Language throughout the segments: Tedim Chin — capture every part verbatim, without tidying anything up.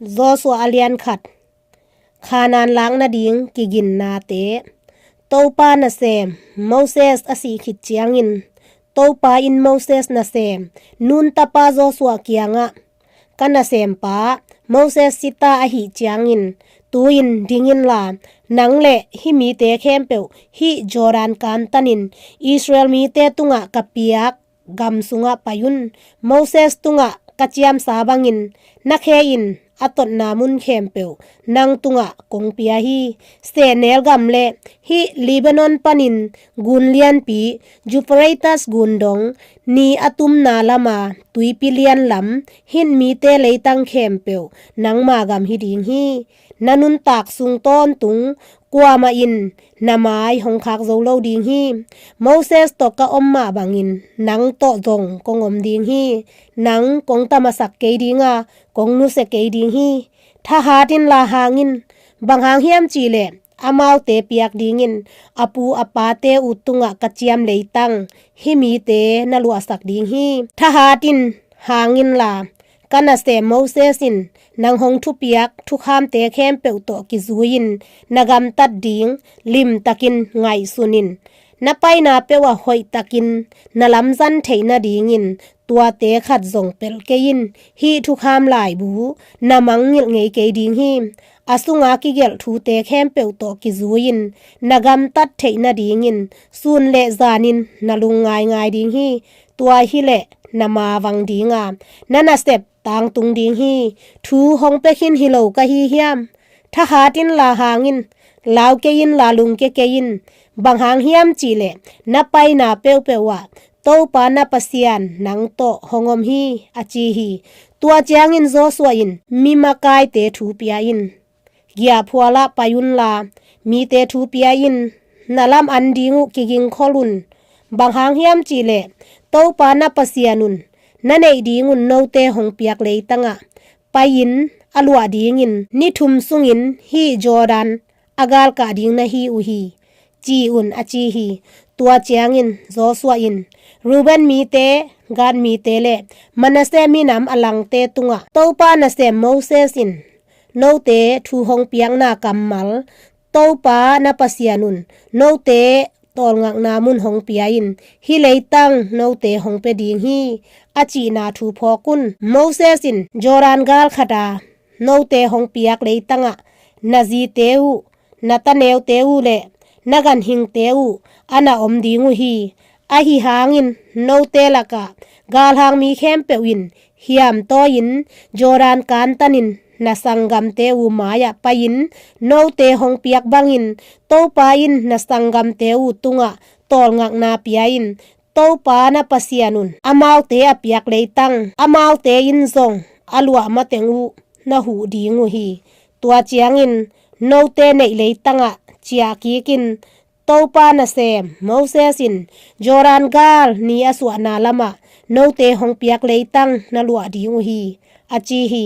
Joshua a lian khat. Kanaan lak nading kiginnate. Topa nasem Moses a sih khit ciangin Topa in Moses nasem Nun tapa Joshua kiangah, "Ka nasempa Moses sita ahih ciangin tu-in ding inla, nang le hih mite khempeuh hih Jordan kantanin Israel mite tungah ka piak gam sungah pai un. Moses tungah ka ciamsa bangin na khe in a totna mun khempeuh nang tungah kong pia hi. Sehnel gam le hih Lebanon panin gun lianpi Euphrates gun dong, ni a tumna lama tuipi lian lam, hih mite leitang khempeuh nangma gam hi ding hi. Na nuntak sung tawntung kuamah in na mai hong khak zo lo ding hi. Moses tawh ka om mah bangin nang tawh zong kong om ding hi. Nang kong tamasak kei ding a, kong nusia kei ding hi. Thahat inla hang in, bang hang hiam cihleh amaute piak dingin a pu a pate uh tungah ka ciam leitang hih mite na luahsak ding hi. Thahat in, hang inla, ka nasem Moses in nang hong thupiak thukhamte khempeuh tawh kizui-in na gamtat ding limtakin ngaihsun in. Na paina peuh ah hoihtakin na lamzan theih nadingin tuate khat zong pelh kei in. Hih thukham laibu na mangngilh ngei kei ding hi. A sunga kigelh thute khempeuh tawh kizui-in na gamtat theih nadingin sun le zanin na lung ngaingai ding hi. Tua hileh na ma vang ding a, na nasep tangtung ding hi. Thu hong pia khin hi lo ka hi hiam? Thahat inla hang in, lau kei inla lungkia kei in. Bang hang hiam cihleh na paina peuhpeuh ah Topa na Pasian nang tawh hong om hi, a ci hi. Tua ciangin Joshua in mi makaite thu pia in, giahphual ah pai unla, mite thu pia in, na lam an ding uh kigingkhol un. Bang hang hiam cihleh Topa na Pasian un na neih ding un note hong piak leitangah pai-in a luah dingin ni thum sungin hih Jordan a galkah ding na hi uh hi, ci un, a ci hi. Tua ciangin Joshua in Reuben mite, Gad mite le Manasseh minam a langte tungah Topa nasem Moses in note thu hong piakna kammal, Topa na Pasian un note tawlngakna mun hong pia in, hih leitang note hong pia ding hi, a cihna thu phawk un. Moses in Jordan gal khat a note hong piak leitangah na zite uh, na taneute uh le na ganhingte uh a na om ding uh hi. Ahi hangin note lakah galhang mi khempeuh in hiamtawi-in Jordan kantanin na sanggamte uh mai-ah pai-in note hong piak bangin Topa in na sanggamte uh tungah tawlngakna pia in. Topa na Pasian un amaute a piak leitang amaute in zong a luah mateng uh na huh ding uh hi. Tua ciangin note neih leitangah ciah kik in. Topa nasem Moses in Jordan gal ni a suahna lamah note hong piak leitang na luah ding uh hi, a ci hi.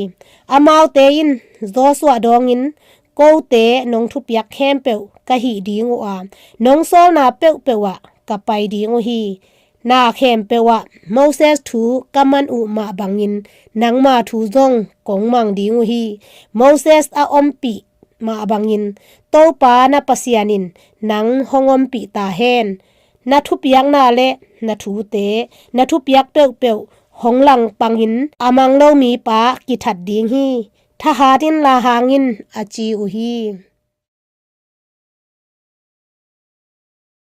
Amaute in Joshua dawngin, kote nong thupiak khempeuh ka hih ding uh a, nong sawlna peuhpeuh ah ka pai ding uh hi. Na khempeuh ah Moses thu ka man uh mah bangin nangma thu zong kong mang ding uh hi. Moses a ompih mah bangin Topa na Pasian in nang hong ompih ta hen. Na thupiakna le na thute, na thupiak peuhpeuh hong langpangin a mang lo mipa kithat ding hi. Thahat inla hang in, a ci uh hi.